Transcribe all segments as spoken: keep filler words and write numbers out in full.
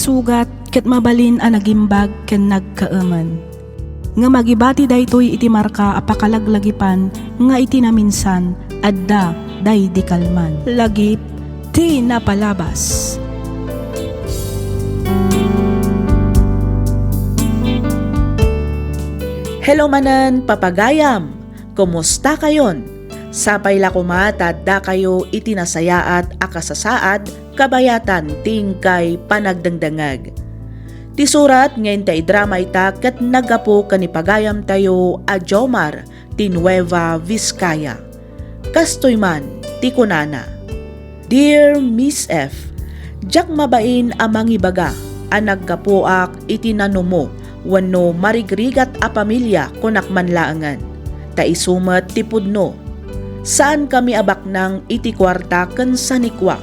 Sugat ket mabalin a nagimbag ken nagkaemen. Ngem agibati daytoy iti marka a pakalaglagipan nga iti naminsan, adda daydi kalman. Lagip ti napalabas. Hello manen, papagayam! Kumusta kayon? Sapay la koma ta addakayo iti nasayaat a kasasaad kabayatan ti inkay panagdengdengngeg. Ti surat nga inta idrama ita ket naggapu ken ni pagayamtayo a Jomar ti Nueva Vizcaya. Kastoy man ti kunana, "Dear Miss F, diak mabain a mangibaga a naggapuak iti nanumo wenno marigrigat a pamilia, kunak man laengen, ta isu met ti pudno. Saankami a baknang iti kuarta ken sanikua.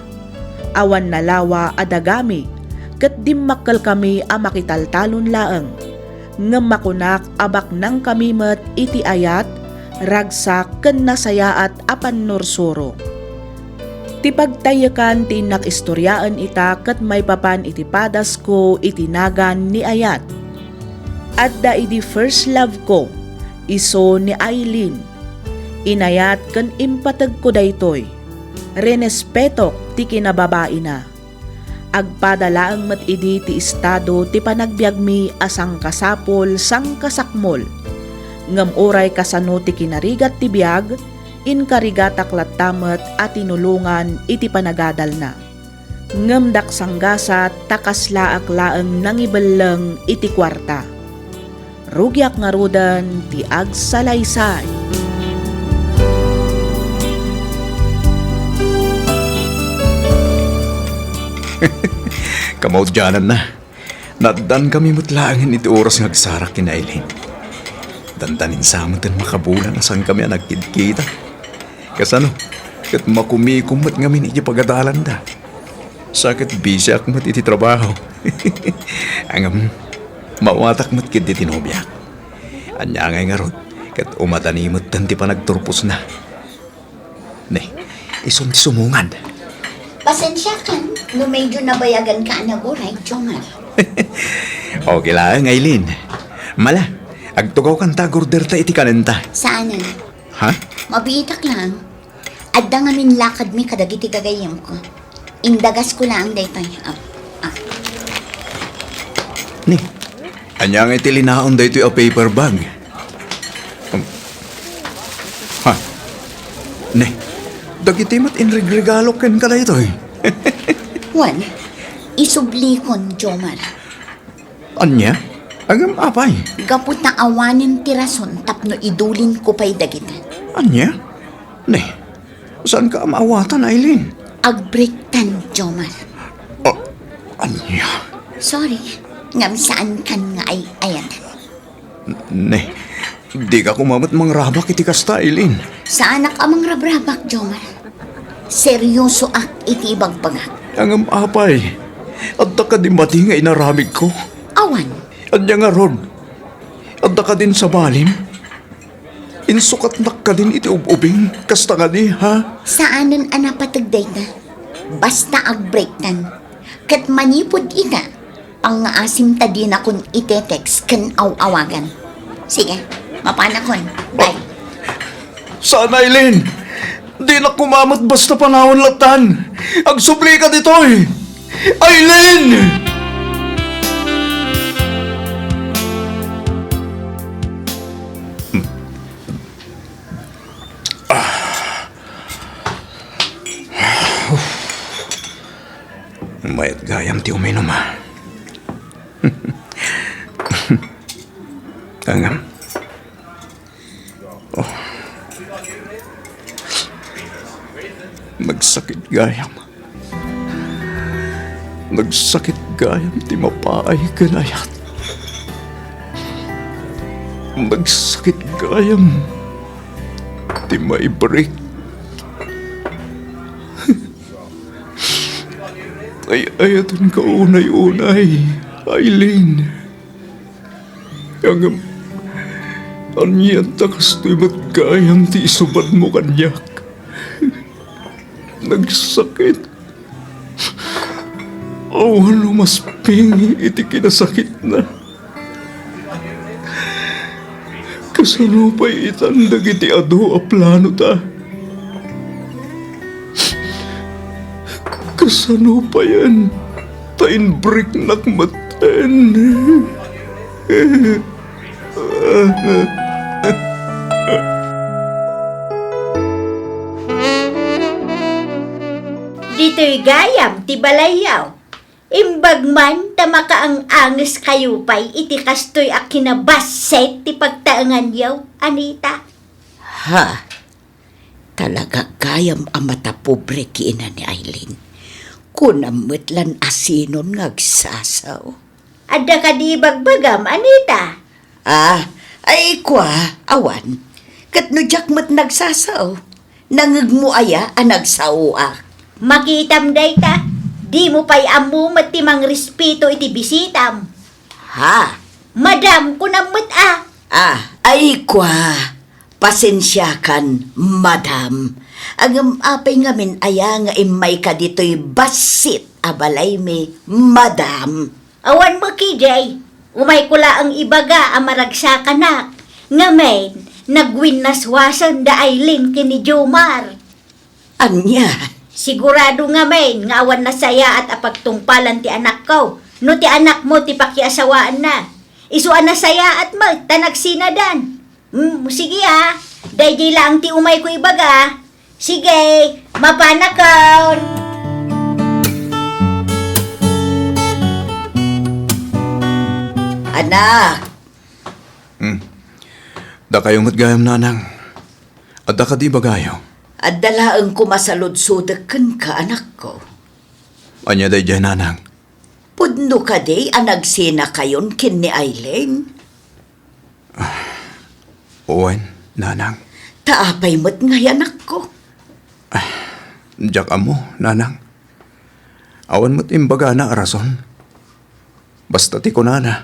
Awan nalawa a dagami, ket dimmakkelkami a makitaltalon laeng. Ngem makunak a baknangkami met iti ayat, ragsak ken nasayaat a pannursuro. Ti pagtaykan ti innak istoriaen ita ket maipapan iti padasko iti nagan ni ayat. Adda idi first love ko, isu ni Aileen. Inayat ken impategko daytoy. Rinespetok ti kinababaina. Agpada laeng met idi ti estado ti panagbiagmi a sangkasapul, sangkasakmol. Ngem uray kasano ti kinarigat ti biag, inkarigatak latta met a tinulongan iti panagadalna. Ngem daksanggasat ta kaslaak laeng nangibelleng iti kuarta. Rugiak ngaruden ti agsalaysay. Kamaudiananna, naaddankami met laengen iti oras nga agsarak ken Aileen. Dandanin sa met a makabulan a saankami a nagkidkita. Kasano? Ket makumikom met ngamin iti pagadalanda. Sa ket bisiak met iti trabaho. Ngem, maawatak met ketdi ti nobiak. Ania ngay ngarud, ket umadani metten ti panagturposna. Ne, isun ti sumungad. Pasensiakan no medyo nabayaganka a naguray, Jomar. Okay laeng, Aileen. Mala, agtugawkanta a orderta iti kanenta. Saanen. Ha? Mabiitak lang. Adda ngamin lakadmi kadagiti gagayyemko. Indagasko laeng daytoy. Ah, ah. Ni, ania nga iti linaon daytoy a paper bag? Um, ha? Ni, dagiti met inregregalo kenka daytoy. Wen, isublikon, Jomar. Ania? Ngem apay? Gapu ta awanen ti rason tapno idulinko pay dagita. Ania? Ne, saanka a maawatan, Aileen? Agbreaktan, Jomar. Ah, ania? Sorry, ngem saankan nga ay-ayatan. Ne, dika koma met mangrabak iti kasta, Aileen. Saanak a mangrabrabak, Jomar. Seryosoak iti ibagbagak. Ngem apay, adda kadi madi nga inaramidko? Awan. Ania ngarud? Adda kadin sabalim? Insukatnak kadin iti ub-ubing, kasta kadi, ha? Saanen a napateg dayta. Basta agbreaktan. Ket manipud ita, pangngaasim ta dinakon itetext ken aw-awagan. Sige, mapanakon. Bye. Saan, Aileen? Dinak koma met basta panawen lattan. Agsublika ditoy. Aileen! Mayat gayam ti uminum, a. Ngem, oh. Nagsakit gayam. Nagsakit gayam ti mapaay ken ayat. Nagsakit gayam ti maibreak. Ay-ayatenka unay-unay, Aileen. Ngem, anian ta kastoy met gayam ti isubadmo kaniak? Nagsakit. Awan umasping iti kinasakitna. Kasano pay itan dagiti adu a planota? Kasano payen ta inbriknak metten? Ditoy gayam ti balayyo. Imbag man ta makaang-angeskayo pay iti kastoy a kinabassit ti pagtaenganyo, Anita. Ha? Talaga gayam a matapobre ti ina ni Aileen. Kunam met lan a sinon nga agsasao. Adda kadi ibagbagam, Anita? Ah, ay, kua, awan. Ket no diak met nagsasao, nangngegmo aya a nagsaoak? Makitam dayta, dimo pay ammo met ti mangrespeto iti bisitam. Ha? Madam, kunam met a. Ah, ay, kua, pasensiakan, madam. Ngem apay ngamin aya nga immayka ditoy bassit a balaymi, madam? Awan met idiay. Umayko laeng ibaga a maragsakanak. Ngamin, nagwinnaswasen da Aileen ken ni Jomar. Ania? Sigurado ngamin nga awan nasayaat a pagtungpalan ti anakko no ti anakmo ti pakiasawaanna. Isu a nasayaat met ta nagsinadan. Hmm, sige, ah. Daydiay laeng ti umayko ibaga. Sige, mapanakon. Anak. Hmm. Dakayo met gayam, nanang. Adda kadi ibagayo? Adda laeng koma saludsodek kenka, anakko. Ania daydiay, nanang? Pudno kadi a nagsinakayon ken ni Aileen? Wen, nanang. Ta apay met ngay, anakko? Diak ammo, nanang. Awan met imbagana a rason. Basta ti kunana,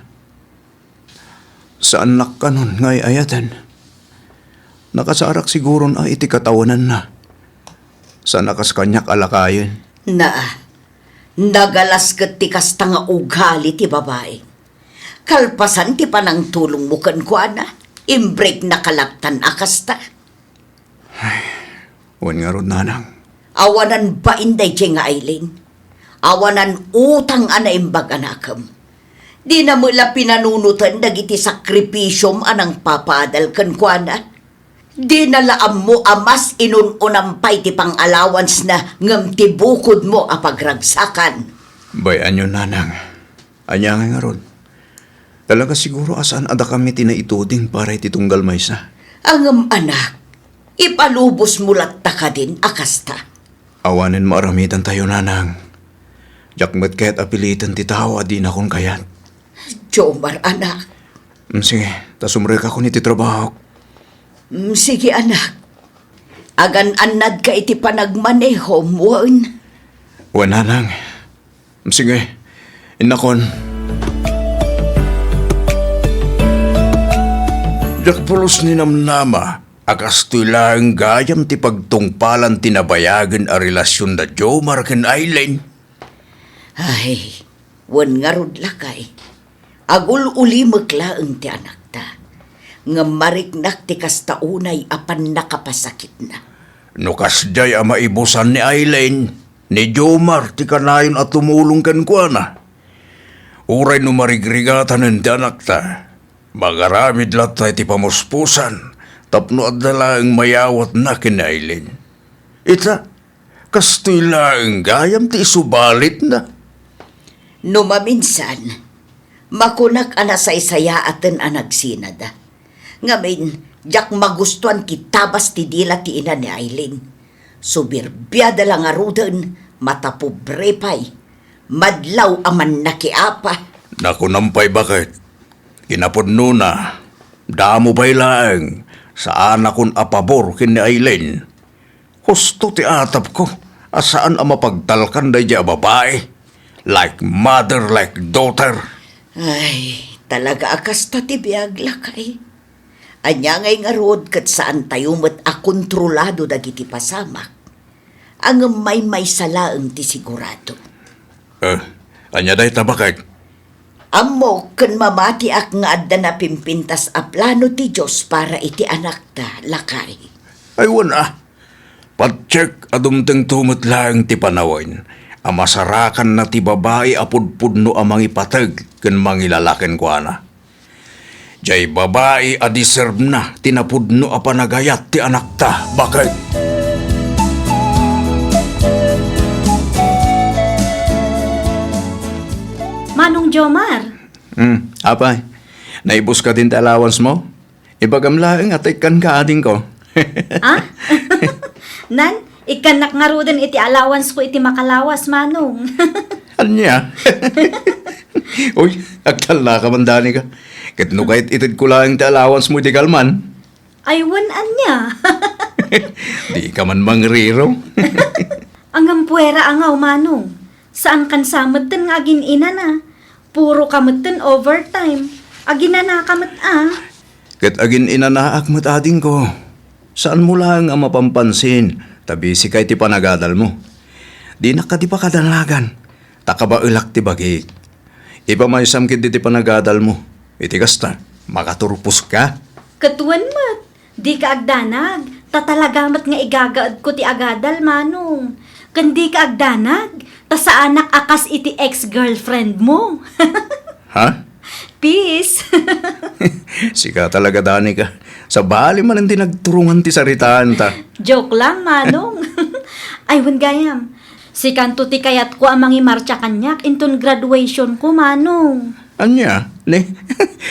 saannak kanon nga ay-ayaten. Nakasarak siguron a iti katawenanna. Saan a kas kaniak a lakayen. Naa, nagalas ket ti kasta nga ugali ti babai. Kalpasan ti panangtulongmo kenkuana, imbriknaka lattan a kasta. Ay, wen ngarud, nanang. Awanan bain daydiay nga Aileen. Awanan utang a naimbag a nakem. Dina met la pinanunoten dagiti sakripisiom a nangpapaadal kenkuana. Dina la ammo a mas inun-unam pay ti pang-allowancena ngem ti bukodmo a pagragsakan. Bay-anyo, nanang. Ania ngay ngarud? Talaga siguro a saan a dakami ti naituding para iti tunggal maysa. Ngem, anak, ipalubosmo latta kadin a kasta? Awanen maaramidantayo, nanang. Diak met kayat a piliten ti tao a dinakon kayat. Jomar, anak. Mm, sige, ta sumrekakon iti trabahok. Mm, sige, anak. Agan-annadka iti panagmanehom, wen? Wen, nanang. Sige, innakon. Diak pulos ninamnama a kastoy laeng gayam ti pagtungpalan ti nabayagen a relasion da Jomar ken Aileen. Ay, wen ngarud, lakay. Agul-ulimek laeng ti anakta, ngem mariknak ti kasta unay a pannakapasakitna. No kasdiay a maibusan ni Aileen, ni Jomar ti kanayon a tumulong kenkuana. Uray no marigrigatanen ti anakta, magaramid latta iti pamuspusan tapno adda laeng mayawatna ken ni Aileen. Ita, kastoy laeng gayam ti isubalitna. No maminsan, makunak a nasaysayaaten a nagsinada. Ngamin, diak magustuan ti tabas ti dila ti ina ni Aileen. Suberbiada la ngaruden, matapobre pay. Madlaw a mannakiapa. Nakunam pay baket. Kinapudnona, damo pay laeng, saanakon a pabor ken ni Aileen. Husto ti atapko a saan a mapagtalkan daydiay a babai. Like mother, like daughter. Ay, talaga a kasta ti biag, lakay. Ania ngay ngarud ket saantayo met a kontrolado dagiti pasamak? Ngem maymaysa laeng ti sigurado. Eh, Ania dayta, baket? Ammok ken mamatiak nga adda napimpintas a plano ti Dios para iti anakta, lakay. Ay, wen a. Patiek a dumtengto met laeng ti panawen a masarakanna ti babai a pudpudno a mangipateg ken mangilala kenkuana. Diay babai a deservena ti napudno a panagayat ti anakta, baket. Manong Jomar. Hmm, apay, naibuska din ti allowance mo? Ibagam laeng a tekkan ka, adingko. Ah? Nan, ikkannak ngaruden iti allowance ko iti makalawas, Manong. Ania? Uy, agtalna ka man, Danica. Ket no kayat itedko laeng ti allowance mo iti kalman. Ay, wen, ania? Di ka man mangriro. Angam puera a ngaw, Manong. Saan kan sa metten nga agin-inana. Puro ka metten overtime. Aginana ka met a. Ket agin-inanaak met, adingko. Saan mo laeng a mapampansin ta busy ka iti panagadal mo. Dinak kadi pakadanagan, ta kabaelak ti bagik. Ipamaysam ketdi ti panagadal mo. Iti kasta, makaturpos ka. Ket wen met, dika agdanag, ta talaga met nga igagaedko ti agadal, Manong. Ken dika agdanag, ta saanak a kas iti ex-girlfriend mo. Ha? Peace. Sika talaga, Danica. Sabali manen ti nagturongan ti saritaanta. Joke lang, Manong. Ay, wen gayam. Sikanto ti kayatko a mangimartsa kaniak inton graduation ko, Manong. Ania? Ne?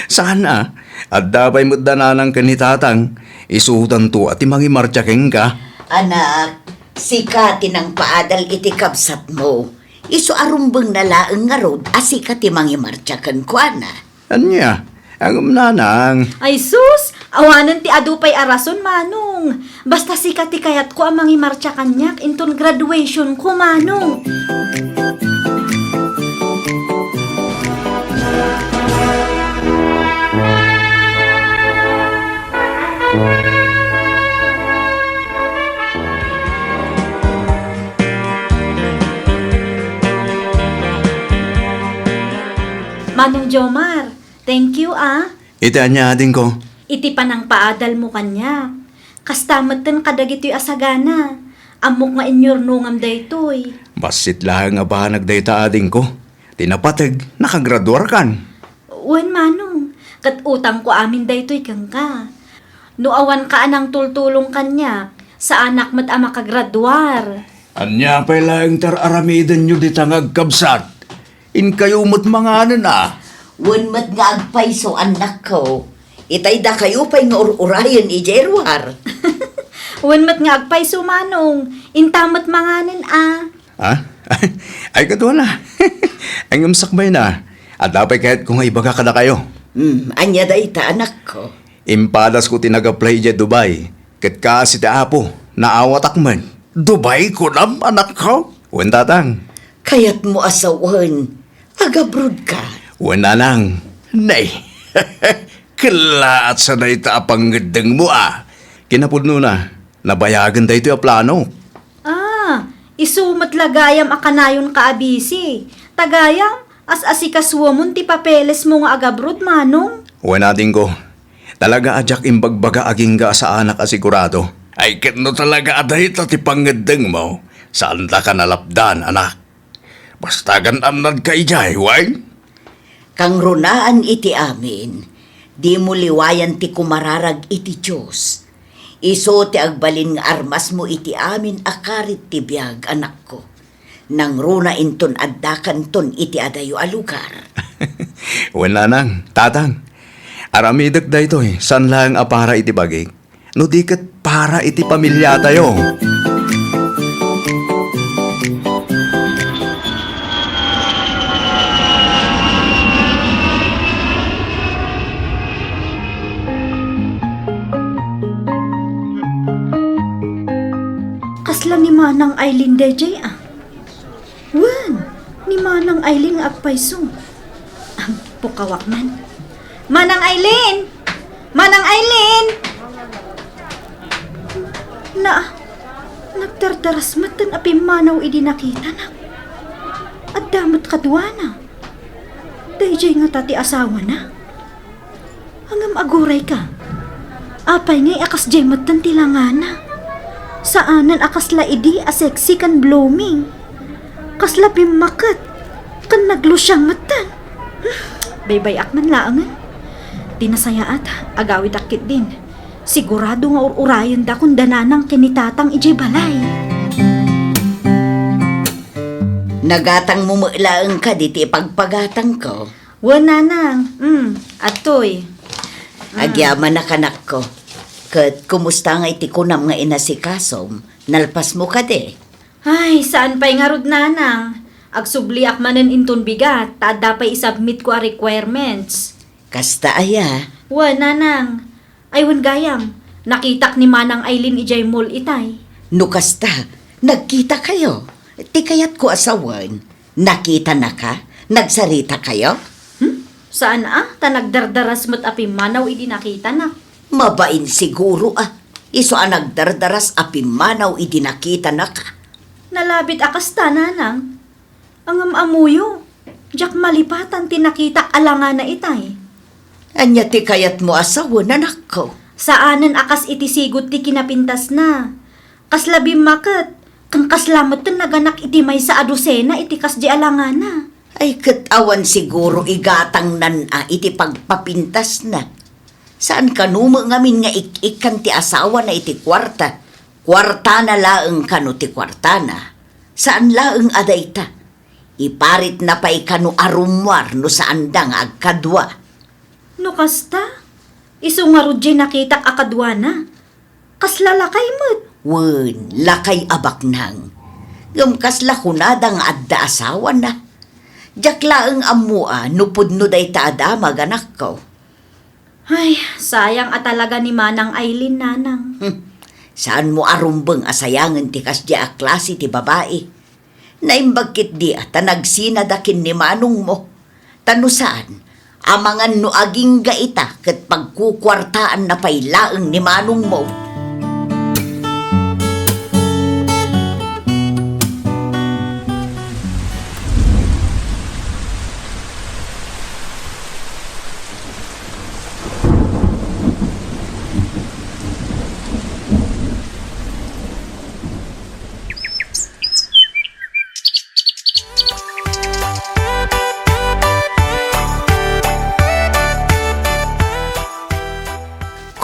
Saan a? Adda pay met da nanang ken ni tatang. Isutanto a ti mangimartsa kenka. Anak, sika ti nangpaadal iti kabsatmo. Isu a rumbengna laeng ngarud a sika ti mangimartsa kenkuana. Ania? Ngem nanang. Ay sus! Awanen ti adu pay a rason, Manong. Basta sika ti kayatko a mangimartsa kaniak inton graduation ko, Manong. Manong Jomar, thank you, ah. Iti ania, adingko? Iti panangpaadalmo kaniak. Kasta metten kadagitoy a sagana. Ammok nga inyurnongam daytoy. Bassit laeng a banag dayta, adingko. Ti napateg, nakagraduarkan. Wen, Manong. Ket utangko amin daytoy kenka. No awanka a nangtultulong kaniak, saanak met a makagraduar. Ania pay laeng ti ar-aramidenyo dita nga agkabsat? Inkayo met manganen a. Wen met nga agpayso, annakko. Itay dakayo pay nga ur-urayen idiay ruar. Wen met nga agpayso, Manong. Inta met manganen a. Ha? Ay, kaduana. Ay, ngem sakbayna. Adda pay kayatko nga ibaga kadakayo. Hmm, ania dayta, anakko? Impadasko ti nag-apply idiay Dubai. Ket kaasi ti Apo, naawatak met. Dubai, kunam, anakko? Wen, tatang. Kayatmo a sawen, agabroad ka? Wen, nanang. Nay. Kellaat sa dayta a pangngeddengmo a. Kinapudnona, nabayagen daytoy a plano. Ah, isu met la gayam a kanayonka a busy. Ta gayam, as-asikasuemon ti papelesmo nga agabroad, Manong. Wen, adingko, talaga a diak imbagbaga agingga a saanak a sigurado. Ay, ket no talaga a dayta ti pangngeddengmo, saandaka nalapdan, anak. Basta agan-annadka idiay, wen? Kangrunaan iti amin, dimo liwayan ti kumararag iti Dios. Isu ti agbalin nga armasmo iti amin a karit ti biag, anakko. Nangruna inton addakanton iti adayo a lugar. Wen, nanang, tatang, aramidek daytoy, saan laeng a para iti bagik. No di ket para iti pamiliatayo. Kasla ni Manang Aileen daydiay a? Wen, ni Manang Aileen nga agpayso. Am, pukawak man. Manang Aileen! Manang Aileen! Na, nagdardaras metten a pimmanaw idi nakitanak. Adda met kaduana. Daydiay ngata ti asawana? Ngem agurayka. Apay ngay a kasdiay metten ti langana? Saanen a kasla idi a sexy ken blooming. Kasla bimmaket ken naglusiang metten. Hmm, baybay-ak man laengen. Ti nasayaat, agawidak ketdin. Sigurado nga ur-urayenda kunda nanang ken ni tatang idiay balay. Nagatangmo met laeng kadi ti ipagpagatangko? Wen, nanang. Mm, adtoy. Mm. Agyaman a, anakko. Ket kumusta ngay ti kunam nga inasikasom? Nalpasmo kadi? Ay, saan pay ngarud, nanang. Agsubliak manen inton bigat, ta adda pay isubmitko a requirements. Kasta aya? Wen, nanang. Ay, wen gayam, nakitak ni Manang Aileen idiay mall itay. No kasta, nagkitakayo? Ti kayatko a sawen, nakitanaka? Nagsaritakayo? Hmm? Saan a, ta nagdardaras met a pimmanaw idi nakitanak. Mabain siguro a, isu a nagdardaras a pimmanaw idi nakitanaka. Nalabit a kasta, nanang. Ngem ammoyo, diak malipatan ti nakitak a langana itay. Ania ti kayatmo a sawen, anakko? Saanen a kas iti sigot ti kinapintasna. Kasla bimmaket, ken kasla metten naganak iti maysa a dosena iti kasdi a langana. Ay, ket awan siguro igatangnan a iti pagpapintasna. Saan kano met ngamin nga ik-ikkan ti asawana iti kuarta? Kuartana laeng kano ti kuartana? Saan laeng a dayta. Iparitna pay kano a rummuar no saanda nga agkadua. No kasta, isu ngarud diay nakitak a kaduana. Kasla lakay met. Wen, lakay a baknang. Ngem kasla kunada nga adda asawana? Diak laeng ammo a no pudno dayta a damag, anakko. Ay, sayang a talaga ni Manang Aileen, nanang. Hmm. Saanmo a rumbeng a sayangen ti kasdi a klase ti babai. Naimbag ketdi a ta nagsinada ken ni manongmo. Ta no saan, amangan no agingga ita ket pagkukuartaanna pay laeng ni manongmo.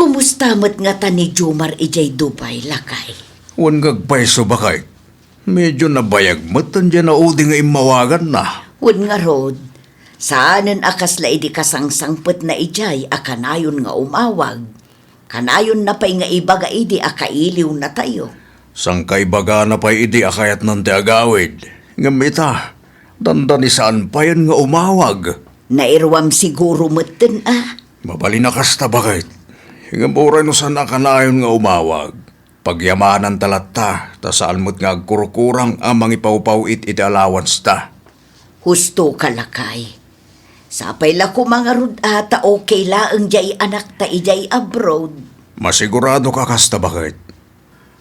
Kumusta met ngata ni Jomar idiay Dubai, lakay? Wen nga agpayso, baket. Medyo nabayag met diay naudi nga immawaganna. Wen ngarud, saanen a kasla idi kasangsangpetna idiay a kanayon nga umawag. Kanayonna pay nga ibaga idi a kailiwnatayo. Sangkaibagana pay idi a kayatnan ti agawid. Ngem ita, dandani saan payen nga umawag. Nairuam siguro metten a. Mabalin a kasta, baket. Ngem uray no saan a kanayon nga umawag. Pagyamananta latta, ta saan met nga agkurkurang a mangipawpaw-it iti allowance ta. Husto ka, lakay. Sapay la koma ngarud a ta okay laeng diay anakta idiay abroad. Masigurado ka kasta, baket?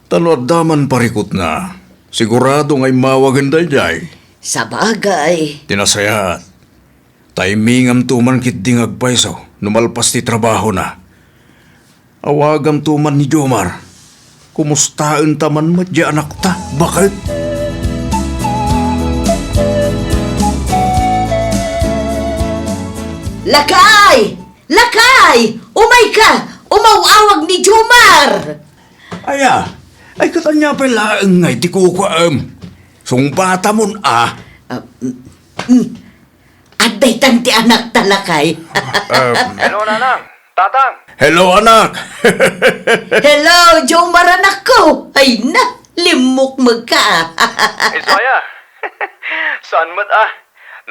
Ta no adda man parikutna, sigurado nga immawagen daydiay. Sabagay. Ti nasayaat, taimingamto man ketdi nga agpayso no malpas ti trabahona. Awagamto man ni Jomar. Kumustaenta man met diay anakta, baket? Lakay! Lakay! Umayka! Umaw-awag ni Jomar! Aya, ay, ket ania pay laeng ngay ti kukuam? Sungbatamon a. Ah, mm, mm. Adda itan ti anakta, lakay. Em. Hello, Nanang. Tatang. Hello, anak. Hello, Jomar, anakko. Ay na, limmukmegka. Isu aya? Saan met a.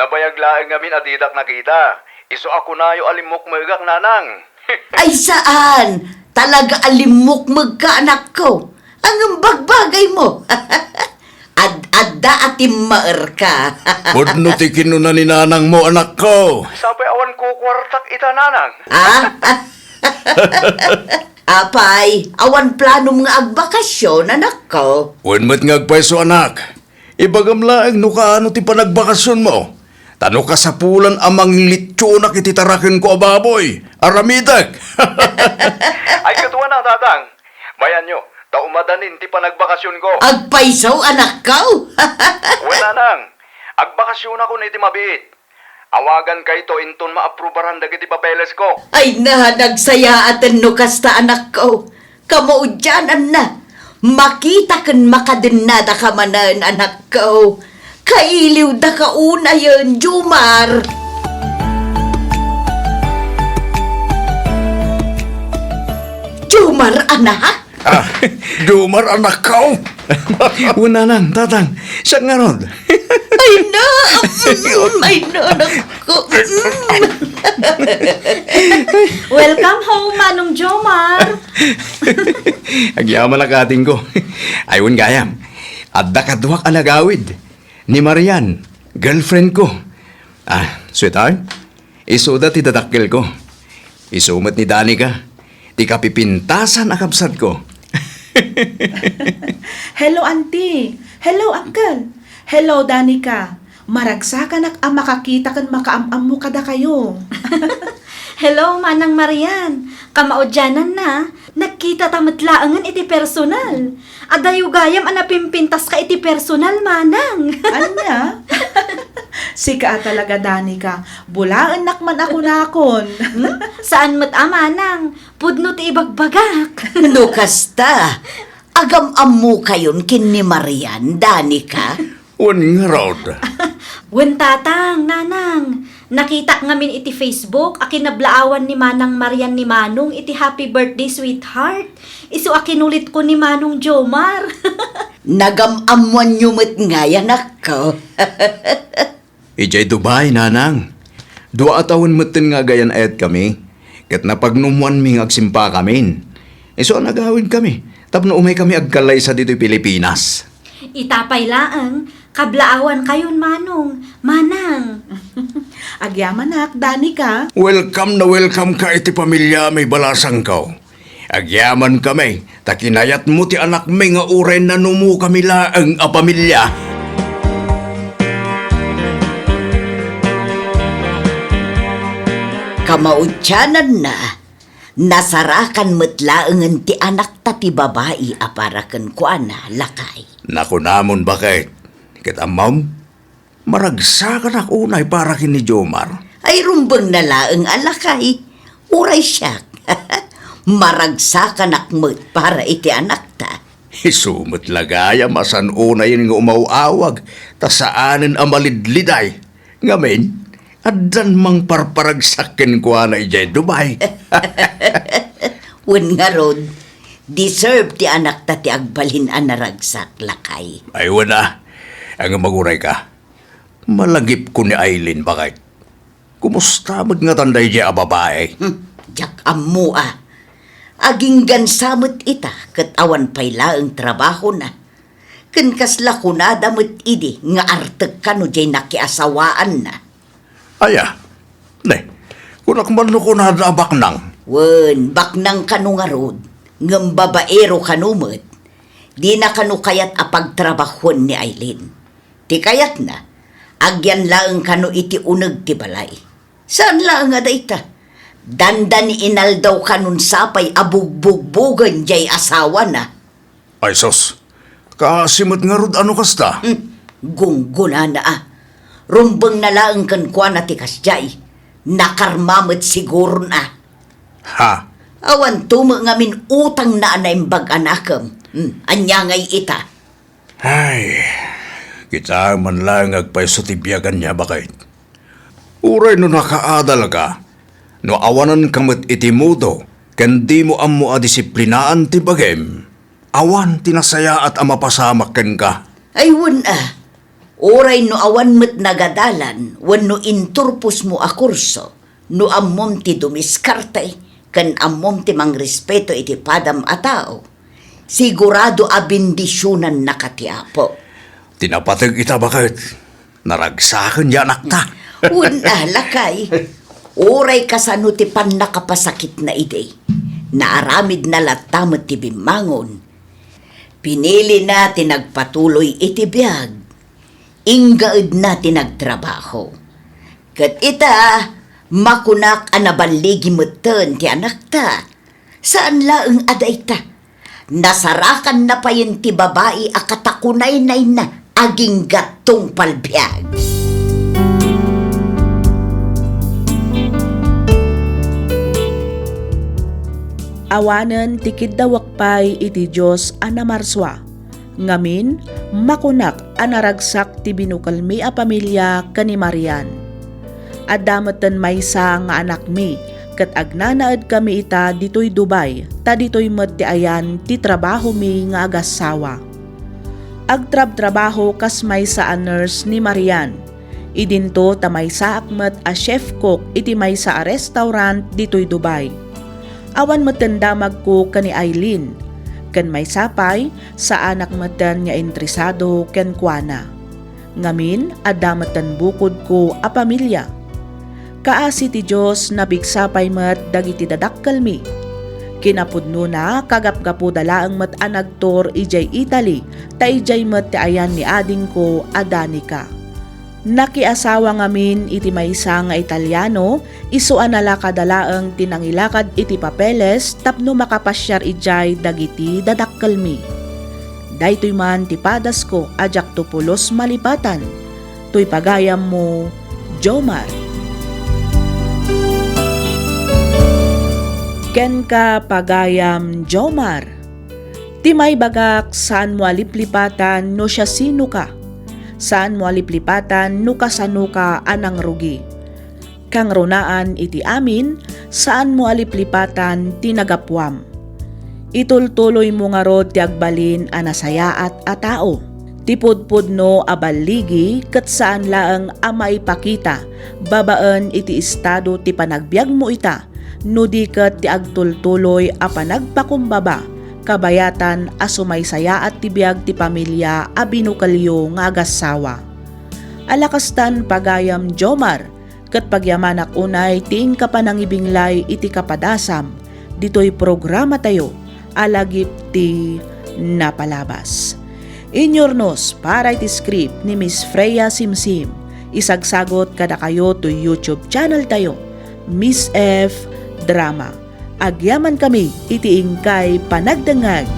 Nabayag laeng ngamin a didak nakita. Isu a kunayo a limmukmegak, Nanang. Ay, saan. Talaga a limmukmegka, anakko. Ngem bagbagaymo. Ad-adda a timmaerka. Pudno ti kinuna ni nanangmo, anakko. Sapay awan kukuartak ita, nanang. Ah? Apay, awan planom nga agbakasyon, anakko? Wen met nga agpayso, anak. Ibagam laeng no kaano ti panagbakasionmo. Ta no kasapulan a manglitsionak iti tarakenko a baboy, aramidek. Ay, katuana, Tatang. Bayanyo, ta umadanin ti panagbakasionko. Agpayso, anakko? Wen, Nanang. Agbakasionakon iti mabiit. Awagankayto inton maaprubaran dagiti papelesko. Ay na, nagsayaaten no kasta, anakko. Kamaudiananna, makita ken makadennadaka manen, anakko. Kailiwdaka unayen, Jomar. Jomar, anak? Ah, Jomar, anakko. Wen, Nanang, Tatang, siak ngarud. Ay na, mm, ay na, anakko. Mm. Welcome home, Manong Jomar. Agyamanak, atingko. Ay, wen gayam, adda kaduak a nagawid. Ni Marian, girlfriend ko. Ah, sweetheart, isuda ti dadakkelko. Isu met ni Danica, ti kapipintasan a kabsatko. Hello, Auntie. Hello, Uncle. Hello, Danica. Maragsakanak a makakita ken makaam-ammo kadakayo. Hello, Manang Marian. Kamaudiananna, nagkitata met laengen iti personal. Adayo gayam a napimpintaska iti personal, Manang. Ania? Sika a talaga, Danica. Bulaennak man a kunakon. Hmm? Saan met a, Manang. Pudno ti ibagbagak. No kasta, agam-ammokayon ken ni Marian, Danica? Wen ngarud. Wen, Tatang, Nanang. Nakitak ngamin iti Facebook a kinablaawan ni Manang Marian ni Manong iti Happy Birthday, Sweetheart. Isu a kinulitko ni Manong Jomar. Nagam-ammoanyo met ngay, anakko. Idiay Dubai, Nanang. Dua a tawen metten nga agayan-ayatkami, ket napagnummoanmi nga agsimpakamin. Isu a nagawidkami tapno umaykami agkallaysa ditoy Pilipinas. Ita pay laeng, kablaawankayon, Manong, Manang. Agyamanak, Danica. Welcome na welcome ka iti pamiliami, balasangko. Agyamankami, ta kinayatmo ti anakmi nga uray nanumokami laeng a pamilia. Kamaudiananna, nasarakan met laengen ti anakta ti babai a para kenkuana, lakay. Nakunamon, baket, ket ammom, maragsakanak unay para ken ni Jomar. Ay, rumbeng na laeng a lakay. Uray siak. Maragsakanak met para iti anakta. Isu met la gayam a saan unayen nga umaw-awag, ta saanen a malidliday. Ngamin, addan mangparparagsak kenkuana idiay Dubai. Wen ngarud, deserve ti anakta ti agbalin a naragsak, lakay. Ay, wen a. Ngem aguray ka. Malagipko ni Aileen, baket. Kumusta met ngatan daydiay a babai? Hmm, diak ammo a. Aginggansa met ita ket awan pay laeng trabahona. Ken kasla kunada met idi nga artek kano diay nakiasawaanna. Aya, ne, kunak man no kunada a baknang. Wen, baknang kano ngarud, ngem babaero kano met. Dina kano kayat a pagtrabahoen ni Aileen. Ti kayatna, agyan laeng kano iti uneg ti balay. Saan laeng a dayta. Dandani inaldaw kanon sapay a bugbugbogen diay asawana. Ay sus, kaasi met ngarud a no kasta. Hmm, gunggonana a. Rumbeng na laeng kenkuana ti kasdiay. Nakarma met siguron a. Ha? Awan to met ngamin utangna a naimbag a nakem. Hmm, ania ngay ita? Ay, kitaem man laeng nga agpayso ti biag ania, baket. Uray no nakaadalka, no awananka met iti modo ken dimo ammo a disiplinaan ti bagim, awan ti nasayaat a mapasamak kenka. Ay, wen a. Uray no awan met nagadalan wenno inturposmo a kurso, no ammom ti dumiskarte ken ammom ti mangrespeto iti padam a tao, sigurado a bendisionannaka ti Apo. Ti napateg ita, baket, naragsaken diay anakta. Wen a, lakay. Uray kasano ti pannakapasakitna idi, naaramidna latta met ti bimmangon. Pinilina ti nagpatuloy iti biag. Inggaedna ti nagtrabaho. Ket ita, makunak a naballigi metten ti anakta. Saan laeng a dayta. Nasarakanna payen ti babai a katakunaynayna agingga tungpal biag. Awanen ti kiddawek pay iti Dios a namarsua. Ngamin, makunak a naragsak ti binukelmi a pamilia ken ni Marian. Adda metten maysa nga anakmi, ket agnanaedkami ita ditoy Dubai, ta ditoy met ti ayan ti trabahomi nga agassawa. Agtrabtrabaho kas maysa a nurse ni Marian. Idinto ta maysaak met a chef cook iti maysa a restaurant ditoy Dubai. Awan metten damagko ken ni Aileen, ken maysa pay, saanak metten nga interesado kenkuana. Ngamin, adda metten bukodko a pamilia. Kaasi ti Dios, napigsa pay met dagiti dadakkelmi. Kinapudnona, kagapgapuda laeng met a nagtur idiay Italy, ta idiay met ti ayan ni adingko a Danica. Nakiasawa ngamin iti maysa nga Italiano, isu a nalakada laeng ti nangilakad iti papeles tapno makapasiar idiay dagiti dadakkelmi. Daytoy man ti padasko a diakto pulos malipatan. Toy pagayammo, Jomar. Kenka, pagayam Jomar. Ti maibagak, saanmo a liplipatan no siasinoka. Saanmo a liplipatan no kasanoka a nangrugi. Kangrunaan iti amin, saanmo a liplipatan ti nagapuam. Itultuloymo ngarud ti agbalin a nasayaat a tao. Ti pudpudno a balligi ket saan laeng a maipakita babaen iti estado ti panagbiagmo ita, no di ket ti agtultuloy a panagpakumbaba, kabayatan a sumaysayaat ti biag ti pamilia a binukelyo nga agassawa. Alakastan, pagayam Jomar, ket pagyamanak unay ti inka panangibinglay iti kapadasam ditoy programatayo a Lagip ti Napalabas. Inyurnos para iti script ni Miss Freya Simsim. Isagsagot kadakayo toy YouTube channel tayo, Miss F Drama. Agyamankami iti inkay panagdengngeg.